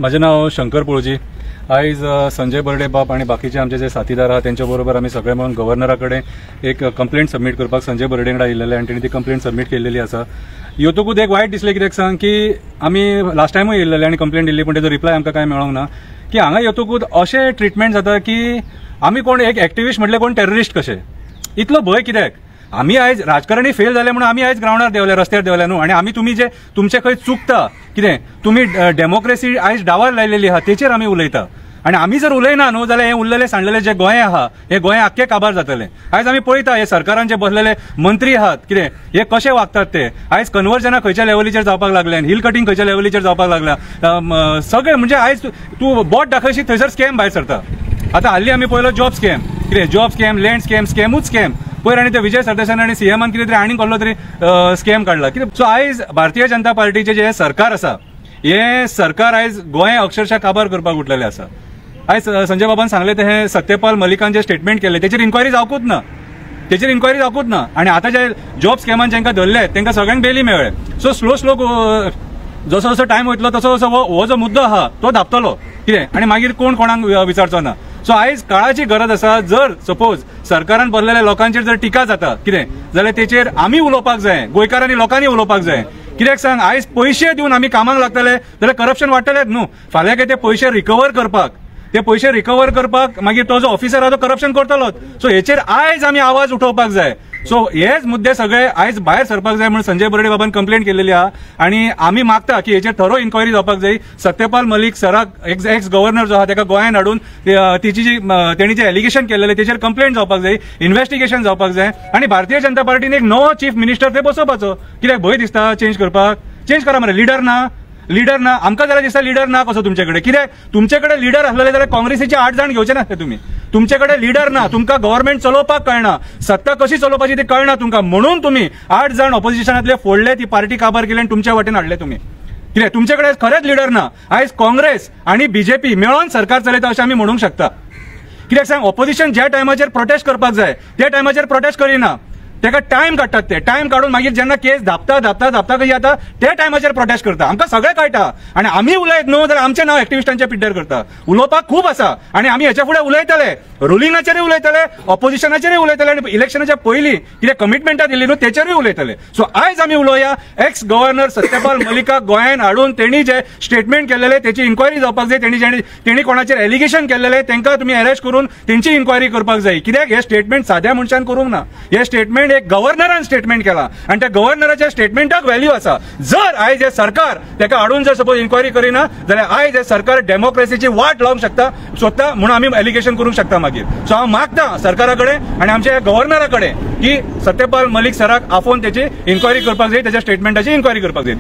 माझे नाव शंकर पोळजी. आयज संजय बर्डे बाब आणि बाकीचे आमचे जे साथीदार आहा तेंच्या बरोबर आमी सगळे मेळून गव्हर्नरा कडेन एक कंप्लेंट सबमीट करपाक संजय बर्डे वांगडा येयल्ले आनी तेणी ती कंप्लेंट सबमीट केल्लेली आसा. येतकूच एक वायट दिसलें कित्याक सांग की आमी लास्ट टायमूय येयल्ले आनी कंप्लेंट दिल्ली, पूण तेजो रिप्लाय आमकां कांय मेळोंक ना. की हांगा येतकूच अशें ट्रिटमेंट जाता की आमी कोण एक एक्टिविस्ट म्हटल्यार कोण टेररिस्ट कशे. इतलो भंय कित्याक? आमी आयज राजकारणी फेल जाले म्हणून आमी आयज ग्रावंडार देंवले, रस्त्यार देंवले न्हू. आनी आमी तुमी जे तुमचे खंय चुकता कितें, तुमी डेमोक्रेसी आयज डावार लायलेली आहा तेचेर आमी उलयता. आनी आमी जर उलयना न्हू जाल्यार हें उरलेलें सांडलेलें जें गोंय आहा हें गोंय आख्खें काबार जातलें. आयज आमी पळयता हे सरकारान जे बसलेले मंत्री आहात कितें हे कशे वागतात ते. आयज कन्वर्जना खंयच्या लेवलीचेर जावपाक लागलें, हिल कटिंग खंयच्या लेवलीचेर जावपाक लागल्या, सगळें म्हणजे आयज तूं बोट दाखयशी थंयसर स्कॅम भायर सरता. आतां हाल्ली आमी पळयलो जॉब स्कॅम, कितें जॉब स्कॅम, लँड स्कॅम, स्कॅमूच स्कॅम पयर. आनी ते विजय सरदेसाय आनी सीएमान कितें तरी आनी कसलो तरी स्कॅम काडला कितें. सो आयज भारतीय जनता पार्टीचें जें सरकार आसा हें सरकार आयज गोंय अक्षरशः काबार करपाक उठलेलें आसा. आयज संजय बाबान सांगलें तें हें सत्यपाल मलिकान जें स्टेटमेंट केल्लें तेचेर इन्क्वायरी जावकूच ना, तेचेर इन्क्वायरी जावकूच ना. आनी आतां जे जॉब स्कॅमान जांकां धरले तांकां सगळ्यांक बेली मेळ्ळे. सो स्लो स्लो जसो जसो टायम वयतलो तसो तसो हो जो मुद्दो आहा तो धापतलो कितें, आनी मागीर कोण कोणाक विचारचो ना. सो आयज काळाची गरज आसा, जर सपोज सरकारान बसलेल्या लोकांचेर जर टिका जाता कितें जाल्यार तेचेर आमी उलोवपाक जाय, गोंयकारांनी लोकांनी उलोवपाक जाय. कित्याक सांग, आयज पयशे दिवन आमी कामाक लागतले जाल्यार करप्शन वाडटलेंच न्हू. फाल्यां काय ते पयशे रिकवर करपाक, ते पयशे रिकवर करपाक मागीर तो जो ऑफिसर आहा तो करप्शन करतलोच. सो हेचेर आयज आमी आवाज उठोवपाक जाय. सो हेच मुद्दे सगळे आयज भायर सरपाक जाय म्हणून संजय बर्डे बाबान कंप्लेंट केलेली आहा. आनी आमी मागता की हेचेर थरो इन्क्वायरी जावपाक जाय. सत्यपाल मलिक सराक एक्स गव्हर्नर जो आहा ताका गोंयांत हाडून तिची जी तेणी जें एलिगेशन केलेलें तेचेर कंप्लेंट जावपाक जाय, इन्व्हेस्टिगेशन जावपाक जाय. आनी भारतीय जनता पार्टीन एक नवो चीफ मिनिस्टर थंय बसोवपाचो. कित्याक भंय दिसता चेंज करपाक? चेंज करा मरे, लिडर ना, लिडर ना. आमकां जाल्यार दिसता लिडर ना कसो तुमचे कडेन. कित्याक तुमचे कडेन लिडर आसलेले जाल्यार काँग्रेसीचे 8 जाण घेवचे नासले तुमी. तुमचे कडेन लिडर ना, तुमकां गव्हर्नमेंट चलोवपाक कळना, सत्ता कशी चलोवपाची ती कळना तुमकां, म्हणून तुमी 8 जाण ऑपोजिशनांतले फोडले, ती पार्टी काबार केली आनी तुमच्या वाटेन हाडले तुमी. कित्याक तुमचे कडेन खरेंच लिडर ना. आयज काँग्रेस आनी बीजेपी मेळोन सरकार चलयता अशें आमी म्हणूंक शकता. कित्याक सांग, ऑपोजिशन ज्या टायमाचेर प्रोटेस्ट करपाक जाय त्या टायमाचेर प्रोटेस्ट करिना, तेका टायम काडटात. ते टायम काडून मागीर जेन्ना केस धापता धापता धापता कशी जाता त्या टायमाचेर प्रोटेस्ट करता. आमकां सगळें कळटा. आनी आमी उलयत न्हू जाल्यार आमचें नांव एक्टिविस्टांच्या पिड्ड्यार करता. उलोवपाक खूब आसा आनी आमी हेच्या फुडें उलयतले, रुलिंगाचेरूय उलयतले, ऑपोजिशनाचेरूय उलयतले, आनी इलेक्शनाच्या पयलीं कितें कमिटमेंटां दिल्ली न्हू तेचेरूय उलयतले. सो आयज आमी उलोवया एक्स गव्हर्नर सत्यपाल मलिकाक गोंयांत हाडून तेणी जे स्टेटमेंट केल्लेलें तेची इन्क्वायरी जावपाक जाय. तेणी कोणाचेर एलिगेशन केल्लेलें तांकां तुमी अरेस्ट करून तेंची इन्क्वायरी करपाक जाय. कित्याक हें स्टेटमेंट साद्या मनशान करूंक ना, हें स्टेटमेंट एक गव्हर्नरान स्टेटमेंट केला आनी त्या गव्हर्नराच्या स्टेटमेंटाक व्हॅल्यू आसा. जर आयज हे सरकार तेका हाडून जर सपोज इन्क्वायरी करिना जाल्यार आयज हे सरकार डेमोक्रेसीची वाट लावंक शकता स्वता, म्हणून आमी एलिगेशन करूंक शकता मागीर. सो हांव मागता सरकारा कडेन आनी आमच्या गव्हर्नरा कडेन की सत्यपाल मलिक सराक आफोवन तेची इन्क्वायरी करपाक जाय, तेच्या स्टेटमेंटाची इन्क्वायरी करपाक जाय.